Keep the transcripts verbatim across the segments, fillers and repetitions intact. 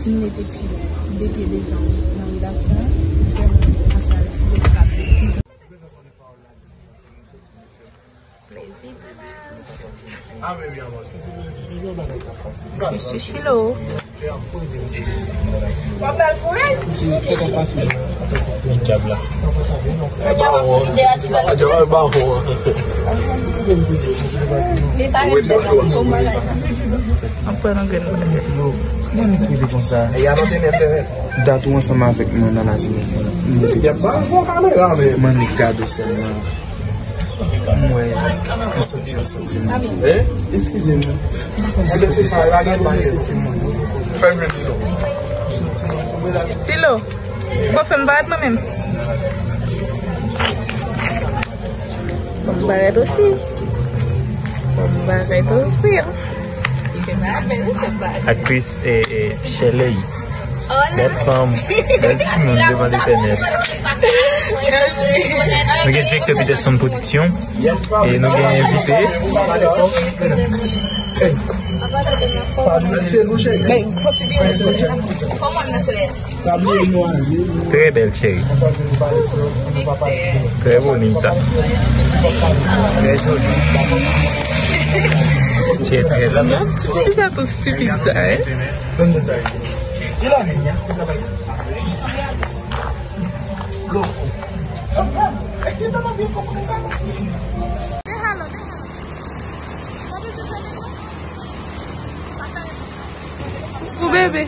Si m mete pye, de pye devan m nan relasyon, m fè moun ansanm avèk Silo m ka viv. Mesye Chilo. Dyab la. Dyab la ba won. Li pa gen tèt la. Anpwen nan grenn bagay. Mwen ki te konsa. Dat ou ansanm avèk mwen nan lajenès la. Mwen te konsa. Mwen annik gade w sèlman. Mwen, mwen santi yon santiman. Eskize m. Mwen santi yon santiman. Silo, bon, fè m parèt mwen menm. Bon, m parèt osi. Bon, m parèt osi. Aktris, eh, eh, Shelley. Bèl fanm, bèl timoun devan Letènèl. Nou gen direktè Peterson Production e nou gen envite. Trè bèl, cheri. Trè bonita. Trè joli. Cheri, trè joli. Kisa tou stupid sa, hein? Pou bebe.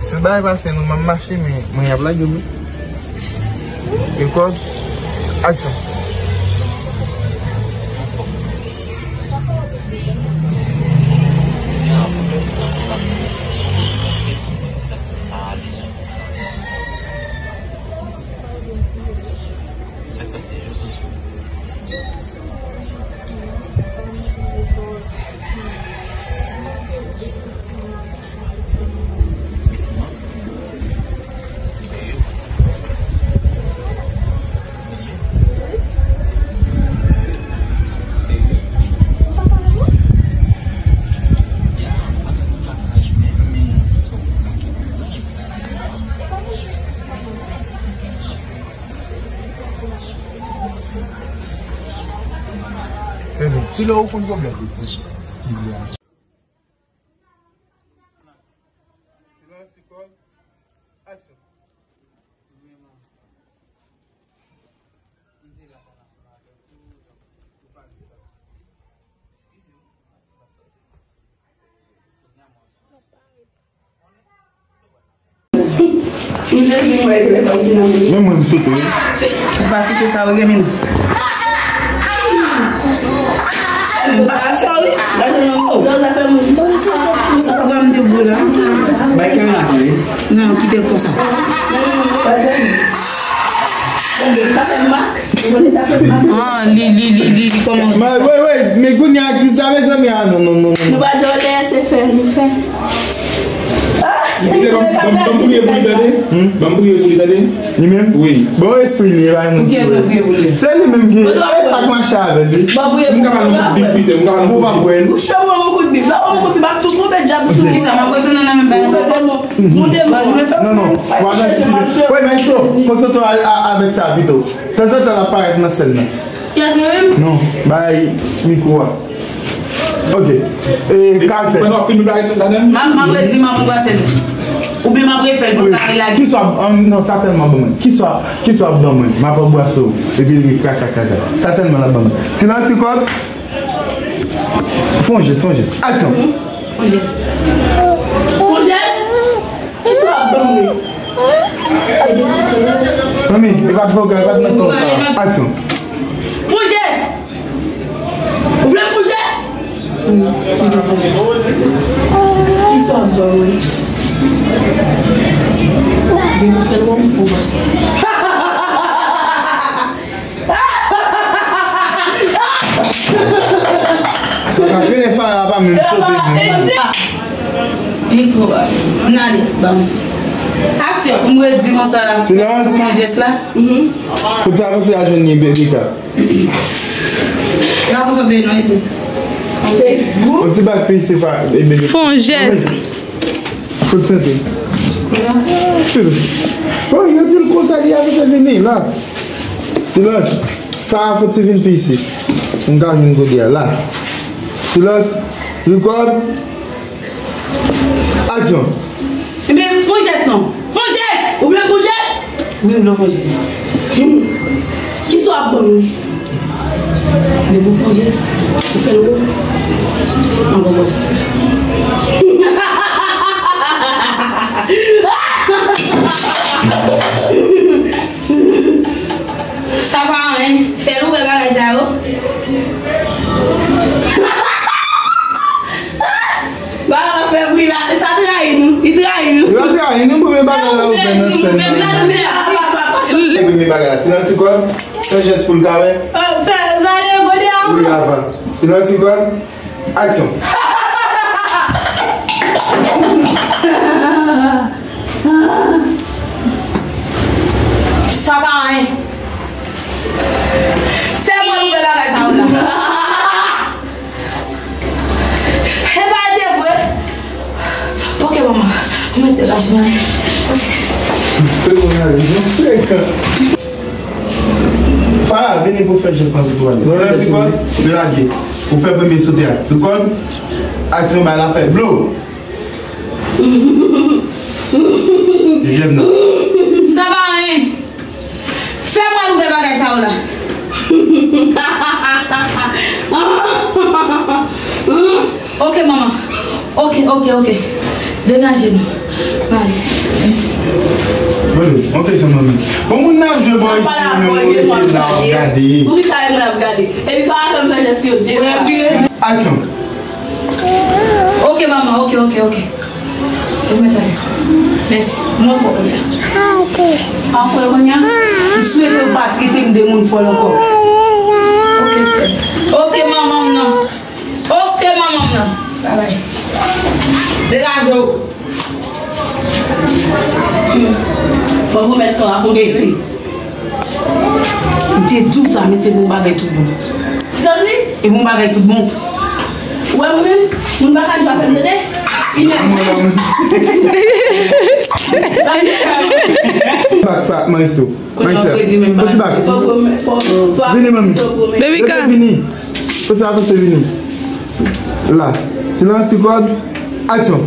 Se bagay pase nou, m ap mache, men mwen y ap lage m. Rekòd. Aksyon. Tande, ti lè ou konn pwoblèm de ti, ti lè a. Silans, rekòd, aksyon. Men mwen m site wi. Ou pa site sa, ou gen men. Sa wi. Sa pa m de bou la. Bay kè la wi. Non, kite l konsa. Ah, li, li, li, li, li, kòman ou di sa? Wait, wait, men kounye a ki sa, mezanmi? Ah, non, non, non, non. Nou pa di w lè se fè, nou fè. Pite, ban m, ban m, ban m priye pou li, tande. Hmm? Ban m priye pou li, tande. Li menm? Wi. Bon espri li, e pa yon moun. Pou kiyès w priye pou li? Se li menm ki, e sa k mache avè li. Ban m priye pou li. M ka pale yon kout bib, Pite, m ka pale yon kout bib. Ou pa bwè l. Ou chita pran yon kout bib. Ou pran yon kout bib ak tout mauvais diable sou ou. Kisa, m ap retounen nan menm bagay sa? Mon démon. Mon démon. Non, non. W ap eskize. Wi, men so, konsantre w a, a, avèk sa pito. Tanzantan l ap parèt nan sèn nan. Kiyès mwen menm? Non, bay mikwo a. Ok. E, karaktè. Mwen ap filme bagay tout ladan. M ap, m ap redi manman bwase l. Oubyen m ap refè l pou l ka relage. Kisa w ap, an, non, sa sèlman ban mwen. Kisa, kisa w ap ban mwen? M ap anbrase w. Epi li kaka, kaka. Sa sèlman l ap ban mwen. Silans, rikòd. Fè yon jès, fè yon jès. Aksyon. Fè yon jès. Fè yon jès. Kisa w ap ban mwen? Manmi, e pa t fè w kay, e pa t nan tan sa. Aksyon. Fè yon jès. Ou vle fè yon jès? Wi, m vle fè yon jès. Kisa w ap ban mwen? Depi w fè l wè m, ou bwase. Sa ka fini, Farah pa menm sote, non. Li kou a. N ale, ba mwen. Aksyon. M redi konsa. Silans. Fè yon jès la. Mhm. Fout sa avanse al jwenn li, Beka. N ap konsantre non, epi. Se gou. Yon ti bak pise pa, e, Beka. Fè yon jès. Fout sante. Bon, yo di l konsa, li avanse vini, la. Silans. Farah, fò ti vin pi isit. M ka jwenn kote a la. Silans. Rikòd. Aksyon. Ebyen, fè yon jès non. Fè yon jès! Ou vle fè yon jès? Wi, m vle fè yon jès. Hmm. Kisa w ap ban mwen? Depi w fè yon jès, ou fè l wè. An bon bòs. Sa pa anyen. Fè l ouvè bagay sa yo. Ba, fè bri la. Sa trayi nou. Li trayi nou. Li pa trayi nou, premye bagay la ouvè nan sèn nan. Se premye bagay la. Silans, rikòd. Fè jès pou l ka wè. Fè, gade, gade a. Wi, avan. Silans, rikòd. Aksyon. Sa pa anyen. Fè mwen ouvè bagay sa yo la. E pa te vre. Ok, manman. Ou mèt degaje mwen. Ok. Fè mwen ale, non, frekan. Farah, vini pou fè jès nan pou ale. Silans, rikòd, delage. Pou fè premye sote a. Rikòd, aksyon, bay la fè. Blow! Dezyèm nan. Sa pa anyen. Fè mwen ouvè bagay sa yo la. Ok, manman. Ok, ok, ok. Degaje nou. Male. Mèsi. Bon, ok, se manmi. Bon, moun nan ap jwe bò isi, men ou rete la, w ap gade. Poukisa e moun ap gade? Epi Farah fè m fè jès yo de fwa. Aksyon. Ok, manman, ok, ok, ok. Ou mèt ale. Mèsi. Mwen pran kounye a. Ankò kounye a? M swete w pa trete m de moun fòl ankò. Ok, sè. Ok, manman m nan. Ok, manman m nan. Babay. Degaje w. Hmm. Fò w pwomèt sa w ap kontre wi. M te di w sa, men se bon bagay tout bon. Sa w di? E bon bagay tout bon. Ou wè mwen menm, moun pa ka jwe avè m, tande? Inè. Bak fa, maestro. Kounye a w kredi menm bagay. Fò, fò, fò, fò. Vini, manmi. Rebecca. Vini. Fò ti avanse vini. La. Silans, rikòd. Aksyon.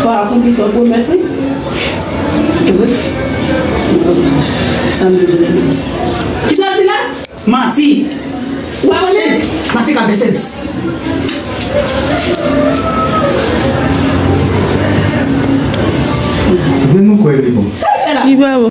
Fò akonpli sa w pwomèt, wi. E vre. Sa m bezwen di. Kisa w di la? Manti. Ou pa konnen? Manti ka fè sèvis. Gen nou kwè li bon. Sa l fè la? Li pa bon.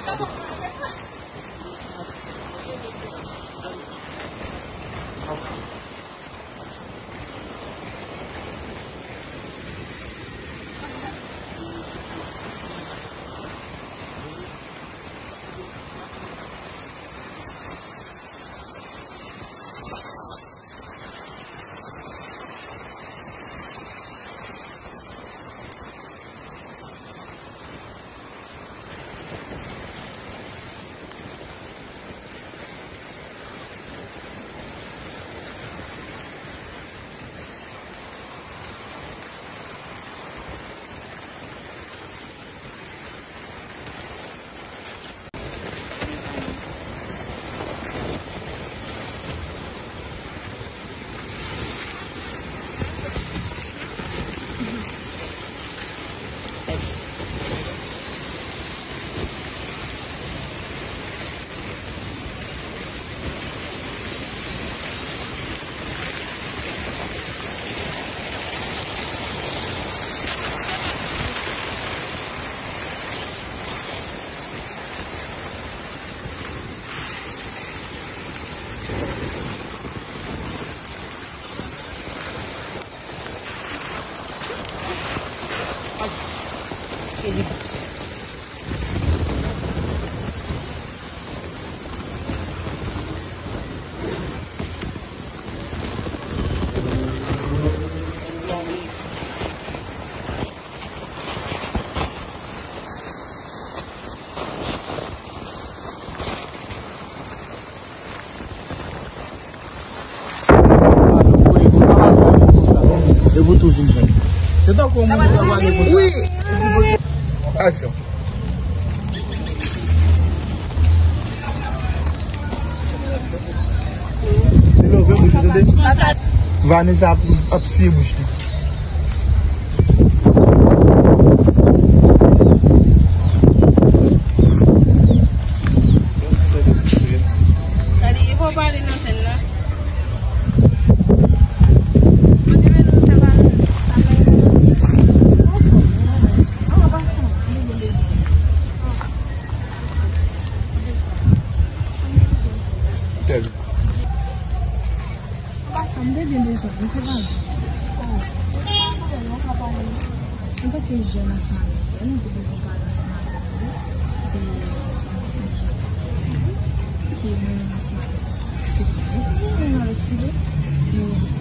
E pou tou vin jwenn. Se tankou yon moun ki travay konsa. Wi. Aksyon. Se love bouch li, tande? Vanessa ap, ap siye bouch li. Gade, e fò pale nan sèn nan. Mwen di, men nou, sa pa, pa, pa, Tèl. Anba sa, m te byen bezwen, men se pa vre. Oh. Antanke jèn ansanm avèk jèn, m te bezwen pale ansanm avèk nou de yon sijè ke mwen menm ansanm avèk Silo. Mwen menm avèk Silo, nou renmen.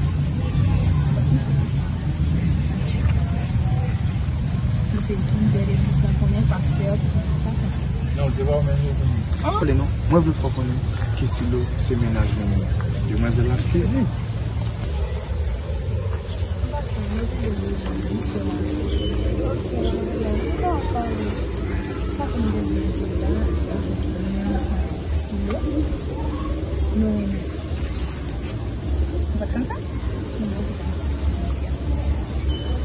Mwen se lidè legliz la konnen, pastè, tout moun sa konnen. Non, se pa ou menm yo konnen. Konnen non. Mwen vle fè w konnen ke Silo se mennaj mwen menm. Demwazèl la ap sezi. Anba sa, mwen te gen bezwen de sè la. Sa ke m te vle di w la, antanke mwen menm ansanm avèk Silo, nou renmen. Ou pa t konn sa?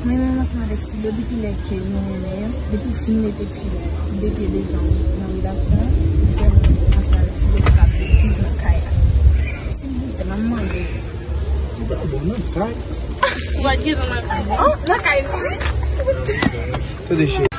Mwen menm ansanm avèk Silo, depi lè ke nou renmen, depi w fin mete pye, de pye devan w nan relasyon an, ou fè mwen ansanm avèk Silo pou ka viv nan kay la. Silvouplè, m ap mande w. Ou pa bon nan kay. Ou pa t gen nan kay. Oh, nan kay nou, wi. Tande, cheri.